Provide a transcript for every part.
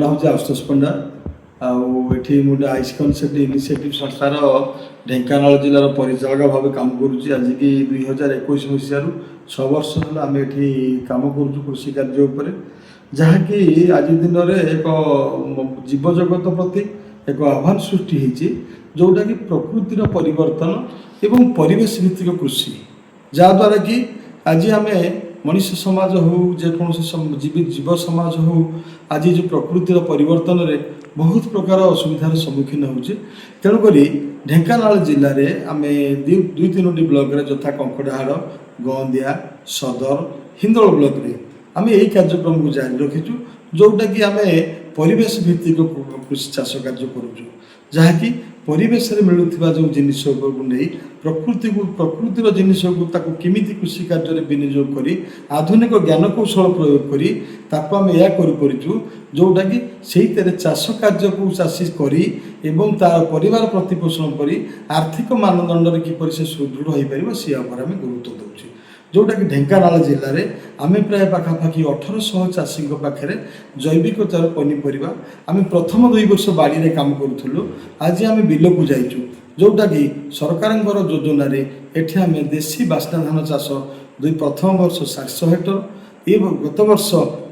ନାଁ ହେଉଛି ଆଶୁତୋଷ ପଣ୍ଡା। ଆଉ ଏଠି ମୁଁ ଗୋଟେ ଆଇସ୍ କନସେପ୍ଟ ଇନିସିଏଟିଭ୍ ସଂସ୍ଥାର ଢେଙ୍କାନାଳ ଜିଲ୍ଲାର ପରିଚାଳକ ଭାବେ କାମ କରୁଛି। ଆଜିକି 2021 ମସିହାରୁ 6 ବର୍ଷ ହେଲା ଆମେ ଏଠି କାମ କରୁଛୁ କୃଷି କାର୍ଯ୍ୟ ଉପରେ, ଯାହାକି ଆଜି ଦିନରେ ଏକ ଜୀବଜଗତ ପ୍ରତି ଏକ ଆହ୍ୱାନ ସୃଷ୍ଟି ହେଇଛି, ଯେଉଁଟାକି ପ୍ରକୃତିର ପରିବର୍ତ୍ତନ ଏବଂ ପରିବେଶ ଭିତ୍ତିକ କୃଷି, ଯାହାଦ୍ୱାରା କି ଆଜି ଆମେ ମଣିଷ ସମାଜ ହଉ, ଯେକୌଣସି ଜୀବ ସମାଜ ହଉ, ଆଜି ଯେଉଁ ପ୍ରକୃତିର ପରିବର୍ତ୍ତନରେ ବହୁତ ପ୍ରକାର ଅସୁବିଧାର ସମ୍ମୁଖୀନ ହେଉଛି। ତେଣୁକରି ଢେଙ୍କାନାଳ ଜିଲ୍ଲାରେ ଆମେ ଦୁଇ ତିନୋଟି ବ୍ଲକରେ, ଯଥା କଙ୍କଡ଼ାହାଡ଼, ଗନ୍ଦିଆ, ସଦର, ହିନ୍ଦୋଳ ବ୍ଲକରେ ଆମେ ଏଇ କାର୍ଯ୍ୟକ୍ରମକୁ ଜାରି ରଖିଛୁ, ଯେଉଁଟାକି ଆମେ ପରିବେଶ ଭିତ୍ତିକ କୃଷି ଚାଷ କାର୍ଯ୍ୟ କରୁଛୁ, ଯାହାକି ପରିବେଶରେ ମିଳୁଥିବା ଯେଉଁ ଜିନିଷ ଉପରକୁ ନେଇ ପ୍ରକୃତିକୁ, ପ୍ରକୃତିର ଜିନିଷକୁ ତାକୁ କେମିତି କୃଷି କାର୍ଯ୍ୟରେ ବିନିଯୋଗ କରି, ଆଧୁନିକ ଜ୍ଞାନକୌଶଳ ପ୍ରୟୋଗ କରି ତାକୁ ଆମେ ଏହା କରିପାରୁଛୁ, ଯେଉଁଟାକି ସେଇଥିରେ ଚାଷ କାର୍ଯ୍ୟକୁ ଚାଷୀ କରି ଏବଂ ତାର ପରିବାର ପ୍ରତିପୋଷଣ କରି ଆର୍ଥିକ ମାନଦଣ୍ଡରେ କିପରି ସେ ସୁଦୃଢ଼ ହୋଇପାରିବ, ସେ ଉପରେ ଆମେ ଗୁରୁତ୍ୱ ଦେଉଛୁ। ଯେଉଁଟାକି ଢେଙ୍କାନାଳ ଜିଲ୍ଲାରେ ଆମେ ପ୍ରାୟ ପାଖାପାଖି 1800 ଚାଷୀଙ୍କ ପାଖରେ ଜୈବିକ ପନିପରିବା। ଆମେ ପ୍ରଥମ 2 ବର୍ଷ ବାଡ଼ିରେ କାମ କରୁଥିଲୁ, ଆଜି ଆମେ ବିଲକୁ ଯାଇଛୁ, ଯେଉଁଟାକି ସରକାରଙ୍କର ଯୋଜନାରେ ଏଠି ଆମେ ଦେଶୀ ବାସ୍ନା ଧାନ ଚାଷ ପ୍ରଥମ ବର୍ଷ 700 ହେକ୍ଟର ଏବଂ ଗତ ବର୍ଷ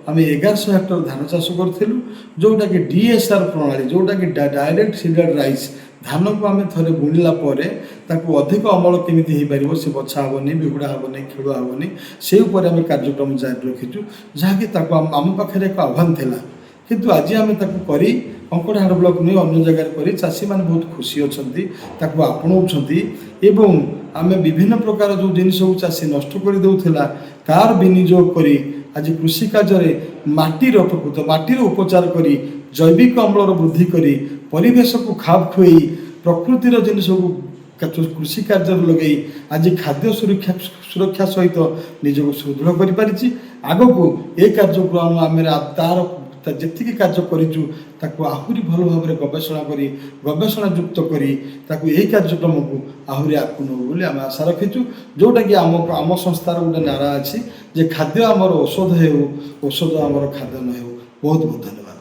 ଆମେ 1100 ହେକ୍ଟର ଧାନ ଚାଷ କରିଥିଲୁ, ଯେଉଁଟାକି ଡିଏସ୍ଆର୍ ପ୍ରଣାଳୀ, ଯେଉଁଟାକି ଡାଇରେକ୍ଟ ସିଡେଡ଼ ରାଇସ୍। ଧାନକୁ ଆମେ ଥରେ ବୁଣିଲା ପରେ ତାକୁ ଅଧିକ ଅମଳ କେମିତି ହେଇପାରିବ, ସେ ବଛା ହେବନି, ବିହୁଡ଼ା ହେବନି, ଖେଳୁଆ ହେବନି, ସେ ଉପରେ ଆମେ କାର୍ଯ୍ୟକ୍ରମ ଜାରି ରଖିଛୁ, ଯାହାକି ତାକୁ ଆମ ପାଖରେ ଏକ ଆହ୍ୱାନ ଥିଲା। କିନ୍ତୁ ଆଜି ଆମେ ତାକୁ କରି କଙ୍କଡ଼ାହାଡ଼ ବ୍ଲକ ନୁହେଁ, ଅନ୍ୟ ଜାଗାରେ କରି ଚାଷୀମାନେ ବହୁତ ଖୁସି ଅଛନ୍ତି, ତାକୁ ଆପଣାଉଛନ୍ତି। ଏବଂ ଆମେ ବିଭିନ୍ନ ପ୍ରକାର ଯେଉଁ ଜିନିଷକୁ ଚାଷୀ ନଷ୍ଟ କରିଦେଉଥିଲା, ତାର ବିନିଯୋଗ କରି ଆଜି କୃଷି କାର୍ଯ୍ୟରେ ମାଟିର, ପ୍ରକୃତ ମାଟିର ଉପଚାର କରି, ଜୈବିକ ଅମ୍ଳର ବୃଦ୍ଧି କରି, ପରିବେଶକୁ ଖାପ ଖୁଆଇ, ପ୍ରକୃତିର ଜିନିଷକୁ କୃଷି କାର୍ଯ୍ୟରେ ଲଗେଇ ଆଜି ଖାଦ୍ୟ ସୁରକ୍ଷା ସହିତ ନିଜକୁ ସୁଦୃଢ଼ କରିପାରିଛି। ଆଗକୁ ଏ କାର୍ଯ୍ୟକ୍ରମ ଆମେ ତାର ଯେତିକି କାର୍ଯ୍ୟ କରିଛୁ, ତାକୁ ଆହୁରି ଭଲ ଭାବରେ ଗବେଷଣା କରି, ଗବେଷଣା ଯୁକ୍ତ କରି ତାକୁ ଏହି କାର୍ଯ୍ୟକ୍ରମକୁ ଆହୁରି ଆଗକୁ ନେବୁ ବୋଲି ଆମେ ଆଶା ରଖିଛୁ। ଯେଉଁଟାକି ଆମ ସଂସ୍ଥାର ଗୋଟେ ନାରା ଅଛି ଯେ ଖାଦ୍ୟ ଆମର ଔଷଧ ହେଉ, ଔଷଧ ଆମର ଖାଦ୍ୟ ନ ହେଉ। ବହୁତ ବହୁତ ଧନ୍ୟବାଦ।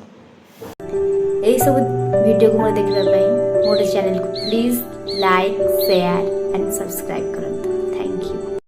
ଏହିସବୁ ଭିଡ଼ିଓକୁ ମୋର ଦେଖିବା ପାଇଁ ମୋର ଚ୍ୟାନେଲକୁ please like, share and subscribe କରନ୍ତୁ।